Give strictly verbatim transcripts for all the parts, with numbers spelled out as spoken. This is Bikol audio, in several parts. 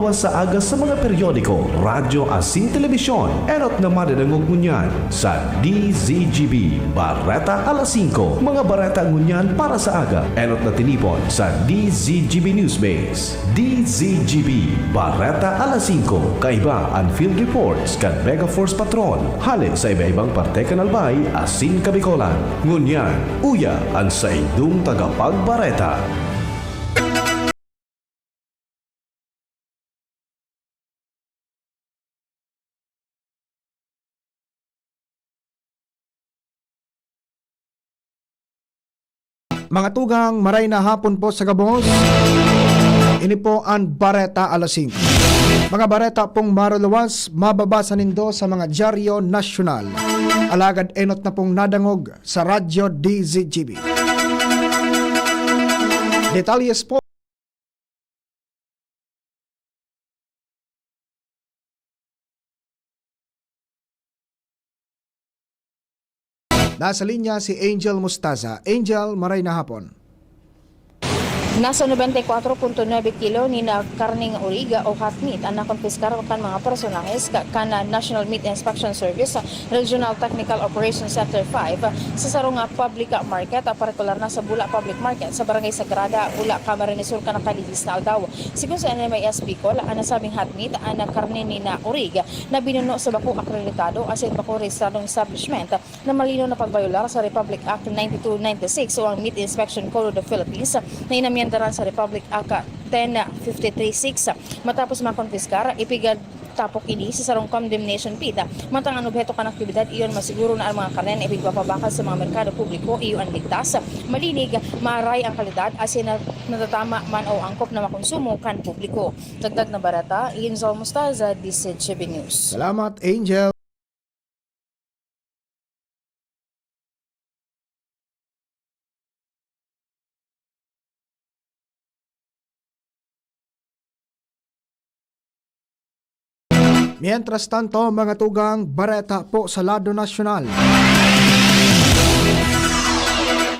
Sa aga sa mga periodiko, radyo asin telebisyon, enot na madadangog ngunyan sa D Z G B Bareta Alas Singko. Mga bareta ngunyan para sa aga, enot na tinipon sa D Z G B Newsbase. D Z G B Bareta Alas Singko, kaiba an field reports kan Mega Force Patrol. Hale sa iba-ibang parte kan Albay asin Kabicolan. Ngunyan, uya an saindong tagapagbareta. Mga tugang, maray na hapon po sa gabos. Ini po an Bareta Alas Singko. Mga bareta pong maruluwas, mababasa nindo sa mga dyaryo nasyonal. Alagad enot na pong nadangog sa Radyo D Z G B. Detalles po. Nasa linya si Angel Mostaza. Angel, maray na hapon. Nasa nobenta y kwatro punto nuebe kilo nin karneng origa o hot meat an nakompiskar kan mga personahes ka, kan National Meat Inspection Service, Regional Technical Operations Center five, sa sarong, ah, public market, ah, partikular na sa Bula Public Market, sa Barangay Sagrada, Bula, Camarines Sur, kan nakalihis na aldaw. Sigon sa N M I S Bicol, an nasabing hot meat an karne nin orig na binuno sa bako akreditado asin bako rehistradong establishment na malinaw na pagbayolar sa Republic Act ninety-two ninety-six o ang Meat Inspection Code of the Philippines na inamyendaran sa Republic Act ten fifty-three six. Matapos makonpiskar, ipigtapok ini sa sarong condemnation pit. Mantang an obheto kan aktibidad iyon masiguro na an mga karne na ipigpapabakal sa mga merkado publiko iyo an ligtas, malinig, maaray ang kalidad, asin na natatama man o angkop na makonsumo kan publiko. Dagdag na bareta, Angel Mostaza, D Z G B News. Salamat, Angel. Mientras tanto, mga tugang, bareta po sa lado nasyonal.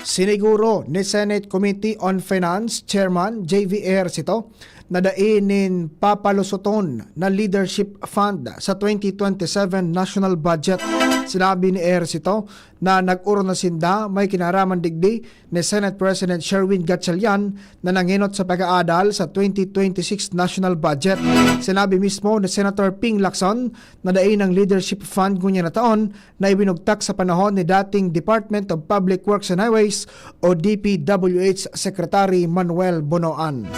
Siniguro ni Senate Committee on Finance Chairman J V Ejercito na dai nin papalusoton na leadership fund sa twenty twenty-seven national budget. Sinabi ni Ejercito na nag-orong na sinda may kinaraman digdi ni Senate President Sherwin Gatchalian na nangenot sa pag-aadal sa twenty twenty-six national budget. Sinabi mismo ni Senator Ping Lacson na dai nang leadership fund ngunyan na taon na ibinugtak sa panahon ni dating Department of Public Works and Highways o D P W H Secretary Manuel Bonoan.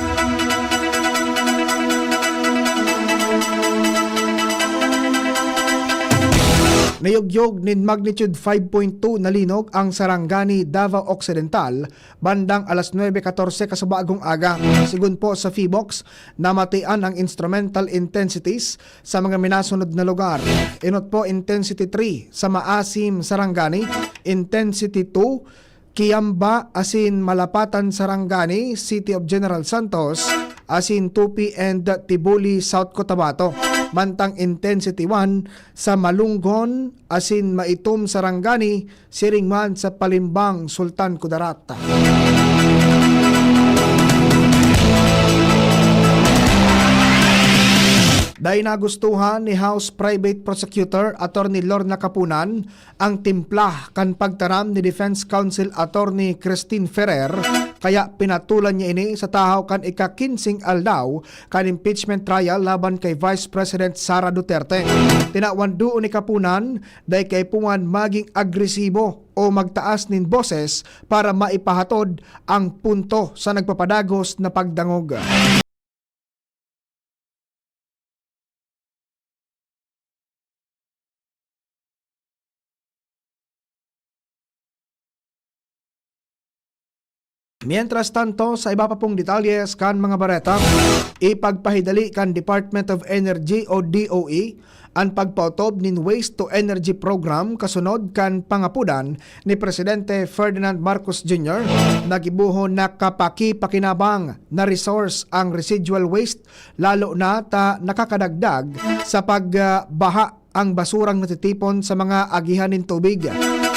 Nayugyog nin magnitude five point two na linog ang Sarangani, Davao Occidental, bandang alas nuebe katorse kasubagong aga. Sigon po sa PHIVOLCS, namatian ang instrumental intensities sa mga minasunod na lugar. Enot po intensity three sa Maasim, Sarangani, intensity two, Kiamba asin Malapatan, Sarangani, City of General Santos, asin Tupi and Tibuli, South Cotabato. Mantang intensity one sa Malunggon asin Maitom, Sarangani, siring man sa Palimbang, Sultan Kudarat. Dai nagustuhan ni House Private Prosecutor Attorney Lorna Capunan ang timpla kan pagtaram ni Defense Counsel Attorney Christine Ferrer, kaya pinatulan niya ini sa tahaw kan ika-kinseng aldaw kan impeachment trial laban kay Vice President Sara Duterte. Tinawan duon ni Capunan, dai kaipuhan magin agresibo o magtaas nin boses para maipahatod ang punto sa nagpapadagos na pagdangog. Mientras tanto, sa iba pa pong detalye kan mga bareta, ipagpahidali kan Department of Energy o D O E an pagpaotob nin Waste to Energy Program kasunod kan pangapodan ni Presidente Ferdinand Marcos Junior na gibohon na kapakipakinabang na resource ang residual waste, lalo na ta nakakadagdag sa pagbaha ang basurang natitipon sa mga agihan nin tubig.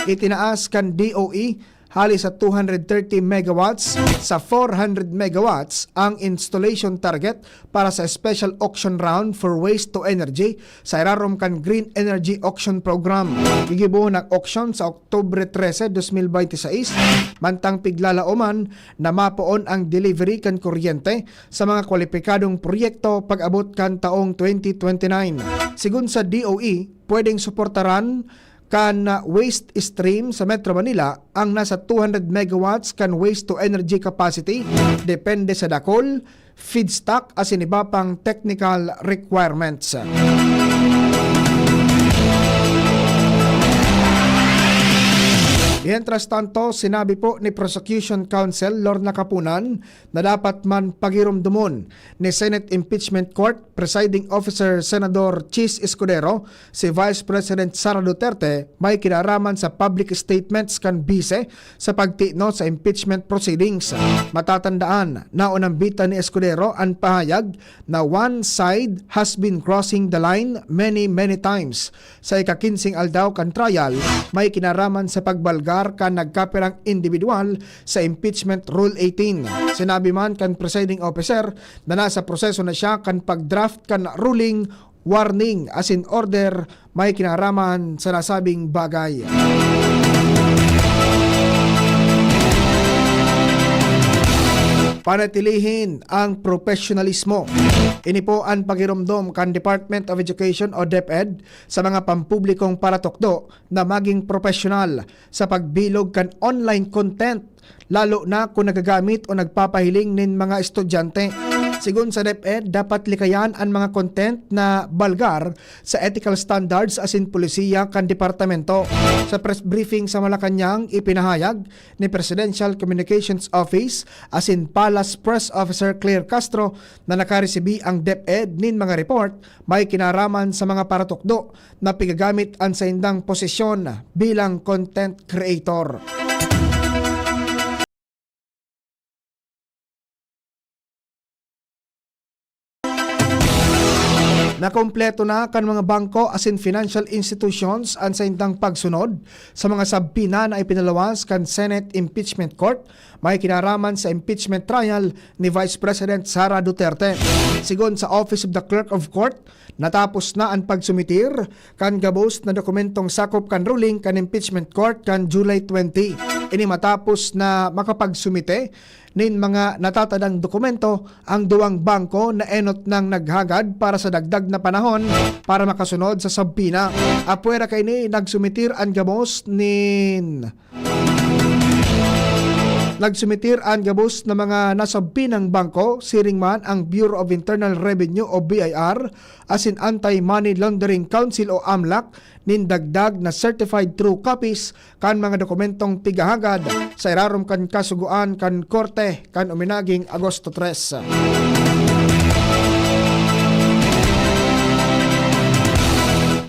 Itinaas kan D O E hali sa two hundred thirty megawatts sa four hundred megawatts ang installation target para sa special auction round for waste to energy sa irarom kan Green Energy Auction Program. Gigibohon ang auction sa Oktubre trese, dos mil bente seis, mantang piglalaoman na mapoon ang delivery kan kuryente sa mga kwalipikadong proyekto pag-abot kan taong twenty twenty-nine. Sigon sa D O E, pwedeng suportaran kan waste stream sa Metro Manila ang nasa two hundred megawatts kan waste to energy capacity, depende sa dakul, feedstock asin iba pang technical requirements. Mientras tanto, sinabi po ni Prosecution Counsel Lorna Kapunan na dapat man pagiromdomon ni Senate Impeachment Court Presiding Officer Senador Chiz Escudero si Vice President Sara Duterte may kinaraman sa public statements kan bise sa pagtikno sa impeachment proceedings. Matatandaan, naunambitan ni Escudero an pahayag na one side has been crossing the line many, many times. Sa ika-kinseng aldaw kan trial, may kinaraman sa pagbalgar kan nagkapirang indibidwal sa Impeachment Rule eighteen. Sinabi man kan presiding officer na nasa proseso na siya kan pag-draft kan ruling, warning asin order may kinaraman sa nasabing bagay. Panatilihin ang propesyonalismo. Ini po an pagiromdom kan Department of Education o DepEd sa mga pampublikong paratukdo na maging propesyonal sa pagbilog kan online content, lalo na kung nagagamit o nagpapahiling nin mga estudyante. Sigon sa DepEd, dapat likayan an mga content na balgar sa ethical standards asin polisiya kan departamento. Sa press briefing sa Malacañang, ipinahayag ni Presidential Communications Office asin Palace Press Officer Claire Castro na nakaresibi ang DepEd nin mga report may kinaraman sa mga paratukdo na pigagamit an saindang posisyon bilang content creator. Nakompleto na kan mga bangko asin financial institutions an saindang pagsunod sa mga sabpina na ipinaluwas kan Senate Impeachment Court may kinaraman sa impeachment trial ni Vice President Sara Duterte. Sigon sa Office of the Clerk of Court, natapos na an pagsumitir kan gabos na dokumentong sakop kan ruling kan impeachment court kan July twenty. Ini matapos na makapagsumite nin mga natatadang dokumento ang duwang bangko na enot nang naghagad para sa dagdag na panahon para makasunod sa sabpina. Apwera kaini, nagsumitir an gabos nin Nagsumitir an gabos na mga nasabpinang bangko, siring man ang Bureau of Internal Revenue o B I R asin Anti-Money Laundering Council o AMLAC nin dagdag na certified true copies kan mga dokumentong pigahagad sa irarom kan kasugoan kan korte kan uminaging Agosto tres.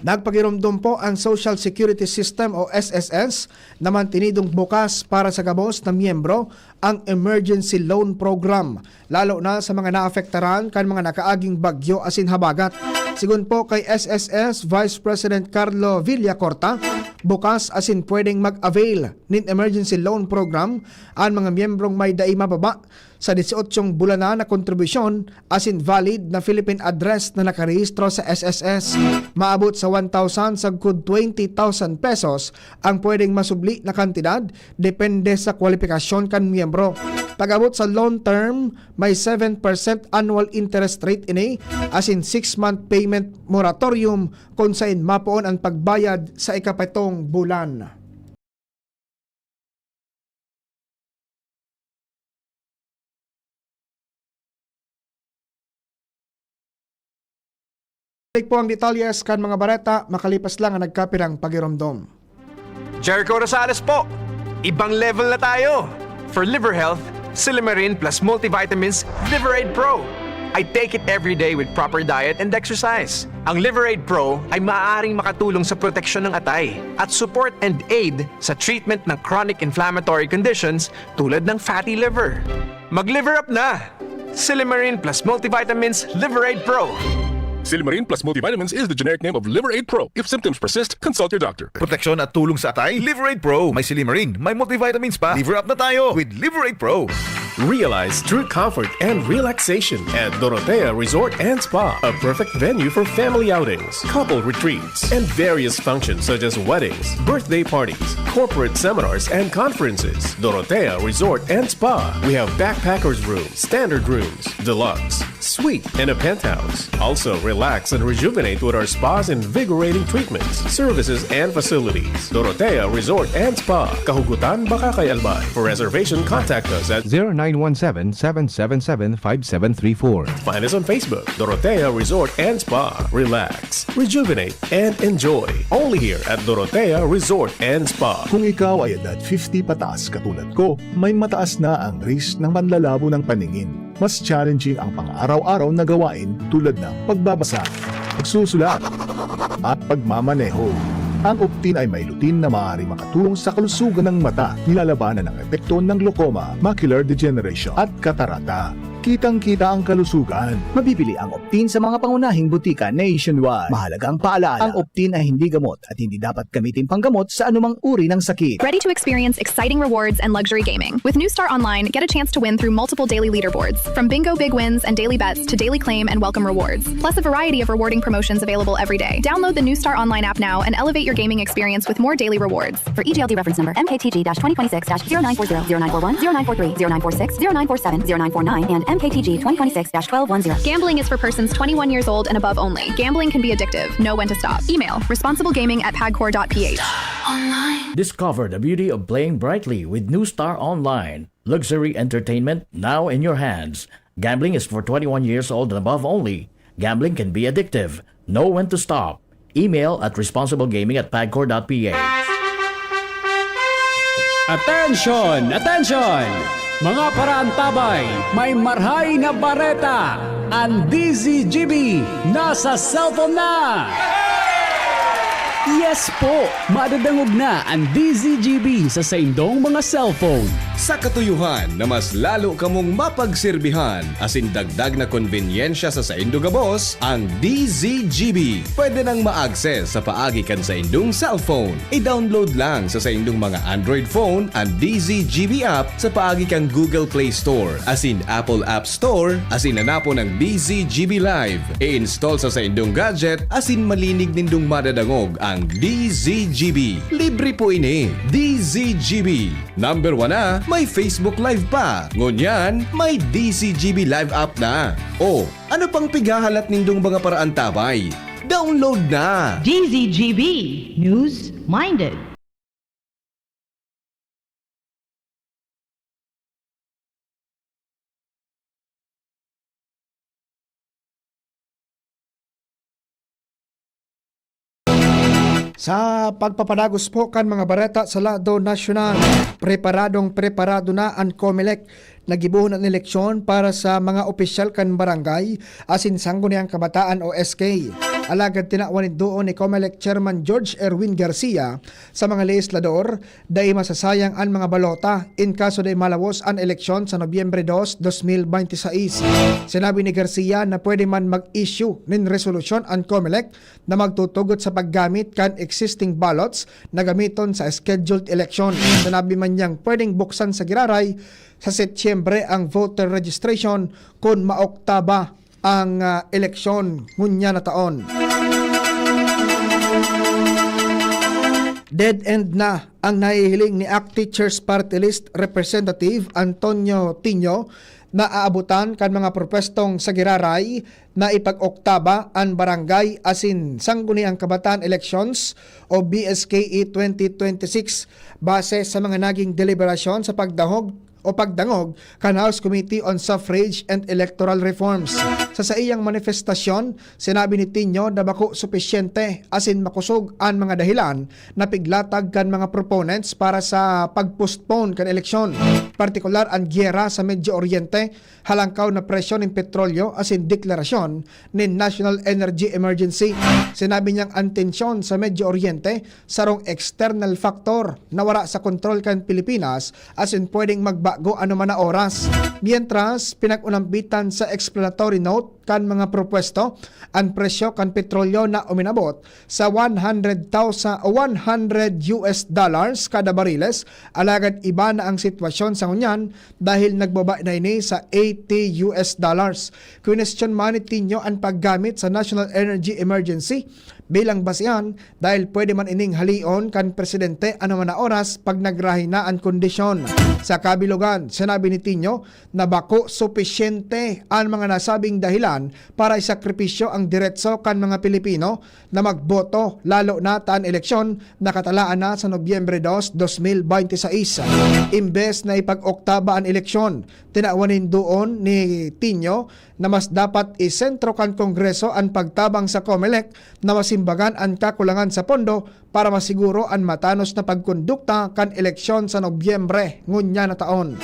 Nagpagiromdom po ang Social Security System o S S S na mantinidong bukas para sa gabos na miyembro ang Emergency Loan Program, lalo na sa mga naapektaran kan mga nakaaging bagyo asin habagat. Sigon po kay S S S Vice President Carlo Villacorta, bukas asin pwedeng mag-avail nin Emergency Loan Program an mga miyembrong may dai mababa sa dieciochong bulanan na kontribusyon asin valid na Philippine address na nakarehistro sa S S S. Maabot sa one thousand sagkod twenty thousand pesos ang pwedeng masubli na kantidad, depende sa kwalipikasyon kan miyembro. Pag-abot sa loan term, may seven percent annual interest rate ini, asin six-month payment moratorium, kun saen mapoon an pagbayad sa ikapitong bulan. Balik po ang detalyes kan mga bareta, makalipas lang ang nagkapirang pagiromdom. Jericho Rosales po! Ibang level na tayo! For liver health, Silymarin plus multivitamins Liver Aid Pro. I take it every day with proper diet and exercise. Ang Liver Aid Pro ay maaaring makatulong sa proteksyon ng atay at support and aid sa treatment ng chronic inflammatory conditions tulad ng fatty liver. Mag-liver up na! Silymarin plus multivitamins Liver Aid Pro. Silimarin plus multivitamins is the generic name of Liver Aid Pro. If symptoms persist, consult your doctor. Proteksyon at tulong sa atay, Liver Aid Pro. May silimarin, may multivitamins pa. Liver up na tayo with Liver Aid Pro. Realize true comfort and relaxation at Dorotea Resort and Spa, a perfect venue for family outings, couple retreats, and various functions such as weddings, birthday parties, corporate seminars, and conferences. Dorotea Resort and Spa. We have backpackers room, standard rooms, deluxe, suite, and a penthouse. Also, relax and rejuvenate with our spa's invigorating treatments, services, and facilities. Dorotea Resort and Spa, Kahugutan, Bacacay, Albay. For reservation, contact us at zero nine one seven, seven seven seven, five seven three four. Find us on Facebook, Dorotea Resort and Spa. Relax, rejuvenate, and enjoy. Only here at Dorotea Resort and Spa. Kung ikaw ay edad fifty pataas katulad ko, may mataas na ang risk ng panlalabo ng paningin. Mas challenging ang pang-araw-araw na gawain tulad ng pagbabasa, pagsusulat, at pagmamaneho. Ang Optin ay may lutein na maaaring makatulong sa kalusugan ng mata, nilalabanan ang epekto ng glaucoma, macular degeneration, at katarata. Kitang-kita ang kalusugan. Mabibili ang Optin sa mga pangunahing butika nationwide. Mahalagang paalala, ang Optin ay hindi gamot at hindi dapat gamitin panggamot sa anumang uri ng sakit. Ready to experience exciting rewards and luxury gaming? With New Star Online, get a chance to win through multiple daily leaderboards, from bingo big wins and daily bets to daily claim and welcome rewards, plus a variety of rewarding promotions available every day. Download the New Star Online app now and elevate your gaming experience with more daily rewards. For E G L D reference number, M K T G dash twenty twenty-six dash zero nine four zero, zero nine four one, zero nine four three, zero nine four six, zero nine four seven, zero nine four nine, and M K T G twenty twenty-six dash twelve one zero. Gambling is for persons twenty-one years old and above only. Gambling can be addictive. Know when to stop. Email, responsiblegaming at pagcor dot p h. Discover the beauty of playing brightly with New Star Online. Luxury entertainment now in your hands. Gambling is for twenty-one years old and above only. Gambling can be addictive. Know when to stop. Email at responsiblegaming at pagcor dot p h. Attention! Attention! Mga paraantabay, may marhay na bareta! Ang D Z G B nasa cellphone na! Yes po! Madadangog na ang D Z G B sa saindong mga cellphone. Sa katuyohan na mas lalo kamong mapagserbihan asin dagdag na konbenyensya sa saindo gabos, ang D Z G B pwede nang ma-access sa paagi kan saindong cellphone. I-download lang sa saindong mga Android phone an D Z G B app sa paagi kan Google Play Store asin Apple App Store asin hanapon ang D Z G B Live. I-install sa saindong gadget asin malinig nindong madadangog ang D Z G B. Libre po ini. D Z G B. Number one na, may Facebook Live pa. Ngunyan, may D Z G B Live app na. O, ano pang pighahalat nindong mga paraantabay? Download na! D Z G B. News Minded. Sa pagpapadagos po kan mga bareta sa lado nasyonal, preparadong preparado na an Comelec na gibohon an eleksyon para sa mga opisyal kan barangay asin Sangguniang Kabataan o S K. Alagad tinawan nin duon ni Comelec Chairman George Erwin Garcia sa mga lehislador, dai masasayang an mga balota in kaso dai malawos an eleksyon sa Nobyembre dos, dos mil bente seis. Sinabi ni Garcia na pwede man mag-issue nin resolusyon an Comelec na magtutugot sa paggamit kan existing ballots na gamiton sa scheduled election. Sinabi man niyang pwedeng buksan sa giraray sa Setyembre ang voter registration kun maoktaba ang, ah, eleksyon ngunyan na taon. Dead end na ang nahihiling ni ACT Teachers Party List Representative Antonio Tinio na aabutan kan mga propwestong sa giraray na ipag-oktaba an barangay asin Sangguniang Kabataan Elections o B S K E twenty twenty-six base sa mga naging deliberasyon sa pagdahog o pagdangog kan House Committee on Suffrage and Electoral Reforms. Sa saiyang manifestasyon, sinabi ni Tinio na bako supisyente asin makosog an mga dahilan na piglatag kan mga proponents para sa pag-postpone kan eleksyon, partikular an giyera sa Medio Oriente, halangkaw na presyo nin petrolyo asin deklarasyon nin National Energy Emergency. Sinabi niyang an tensyon sa Medio Oriente sarong external factor na wara sa kontrol kan Pilipinas asin pwedeng magbago anoman na oras. Mientras, pinag-unambitan sa explanatory note kan mga propwesto, an presyo kan petrolyo na uminabot sa one hundred thousand, one hundred U S dollars kada bariles, alagad iba na ang sitwasyon sa ngunyan dahil nagbaba na ini sa eighty U S dollars. Kwinestiyon man ni Tinio an paggamit sa National Energy Emergency bilang basehan dahil pwede man ining halion kan presidente anoman na oras pag nagrahay na an kondisyon. Sa kabilugan, sinabi ni Tinio na bako supisyente an mga nasabing dahilan para isakripisyo ang diretso kan mga Pilipino na magboto, lalo na ta an eleksyon nakatalaan na sa Nobyembre dos, dos mil bente seis. Imbes na ipag-oktaba an eleksyon, tinawan nin duon ni Tinio na mas dapat isentro kan Kongreso an pagtabang sa Comelec na masimbagan an kakulangan sa pondo para masiguro an matanos na pagkondukta kan eleksyon sa Nobyembre ngunyan na taon.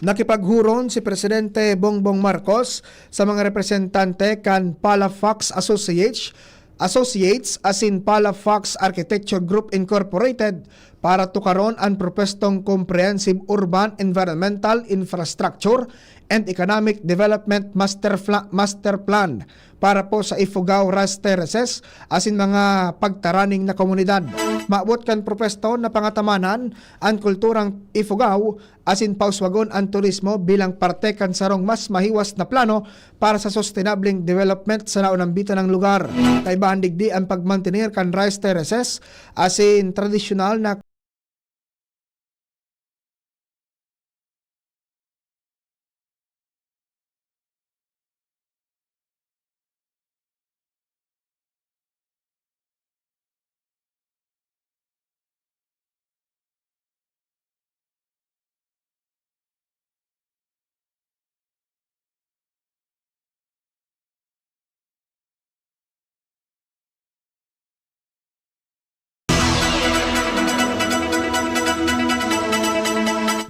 Nakipaghuron si Presidente Bongbong Marcos sa mga representante kan Palafox Associates, Associates asin Palafox Architecture Group Incorporated para tukaron an propwestong Comprehensive Urban Environmental Infrastructure and Economic Development Master Fla-, Master Plan para po sa Ifugao Rice Terraces asin mga pagtaraning na komunidad. Maabot kan propwesto na pangatamanan an kulturang Ifugao asin pauswagon an turismo bilang parte kan sarong mas mahiwas na plano para sa sustainableng development sa naunambitan ng lugar. Kaibahan digdi an pagmantener kan rice terraces asin tradisyonal na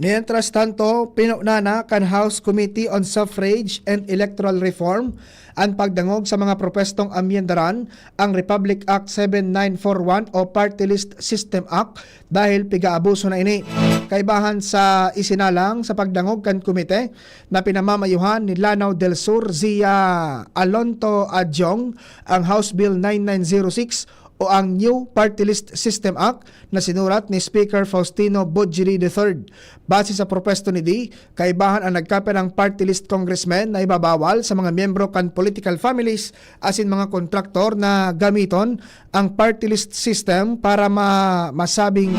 Mientras tanto, pinuna na kan House Committee on Suffrage and Electoral Reform an pagdangog sa mga propwestong amyendaran ang Republic Act seven nine four one o Party List System Act dahil pig-aabuso na ini. Kaibahan sa isinalang sa pagdangog kan komite na pinamamayuhan ni Lanao del Sur Zia Alonto Adjong, ang House Bill nine nine zero six o ang New Party List System Act na sinurat ni Speaker Faustino Bujiri the third. Base sa propwesto ni D, kaibahan ang nagkapirang party list congressmen na ibabawal sa mga miyembro kan political families asin mga kontraktor na gamiton ang party list system para ma-, masabing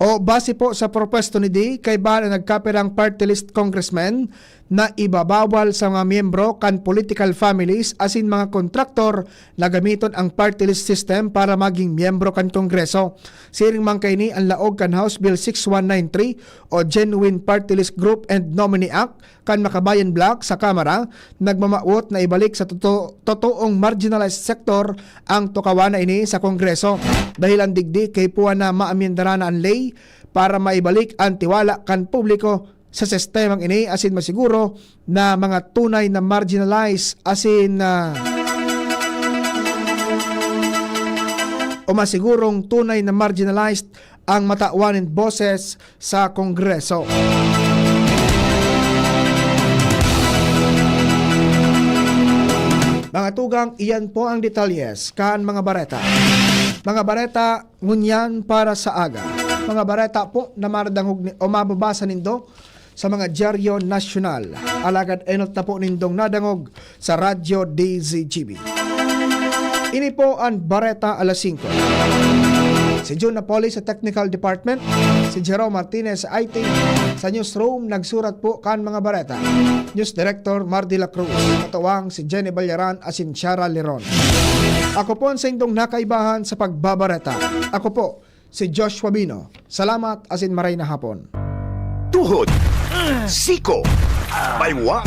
O base po sa propwesto ni D, kaibahan ang nagkapirang party list congressmen na ibabawal sa mga miyembro kan political families asin mga kontraktor na gamiton ang party list system para maging miyembro kan Kongreso. Siring man kaini an laog kan House Bill six one nine three o Genuine Party List Group and Nominee Act kan Makabayan Bloc sa Kamara, nagmamawot na ibalik sa toto-, totoong marginalized sector ang tukawan na ini sa Kongreso. Dahilan digdi, kaipuhan na maamyendaran na an ley para maibalik an tiwala kan publiko sa sistemang ini asin masiguro na mga tunay na marginalized asin, ah, o masigurong tunay na marginalized ang matawan nin boses sa Kongreso. Mga tugang, iyan po ang detalyes kan mga bareta. Mga bareta ngunyan para sa aga. Mga bareta po na maradangog ni-, o mababasa nindo sa mga dyaryo nasyonal. Alagad enot na po nindong nadangog sa Radyo D Z G B. Ini po an Bareta Alas Singko. Si Jun Napoli sa Technical Department, si Jerome Martinez sa I T. Sa newsroom, nagsurat po kan mga bareta. News Director, Mar de la Cruz. Katuwang, si Jenny Ballaran asin Shara Leron. Ako po an saindong nakaibahan sa pagbabareta. Ako po, si Joshua Bino. Salamat asin maray na hapon. Tuhod, siko, baywa,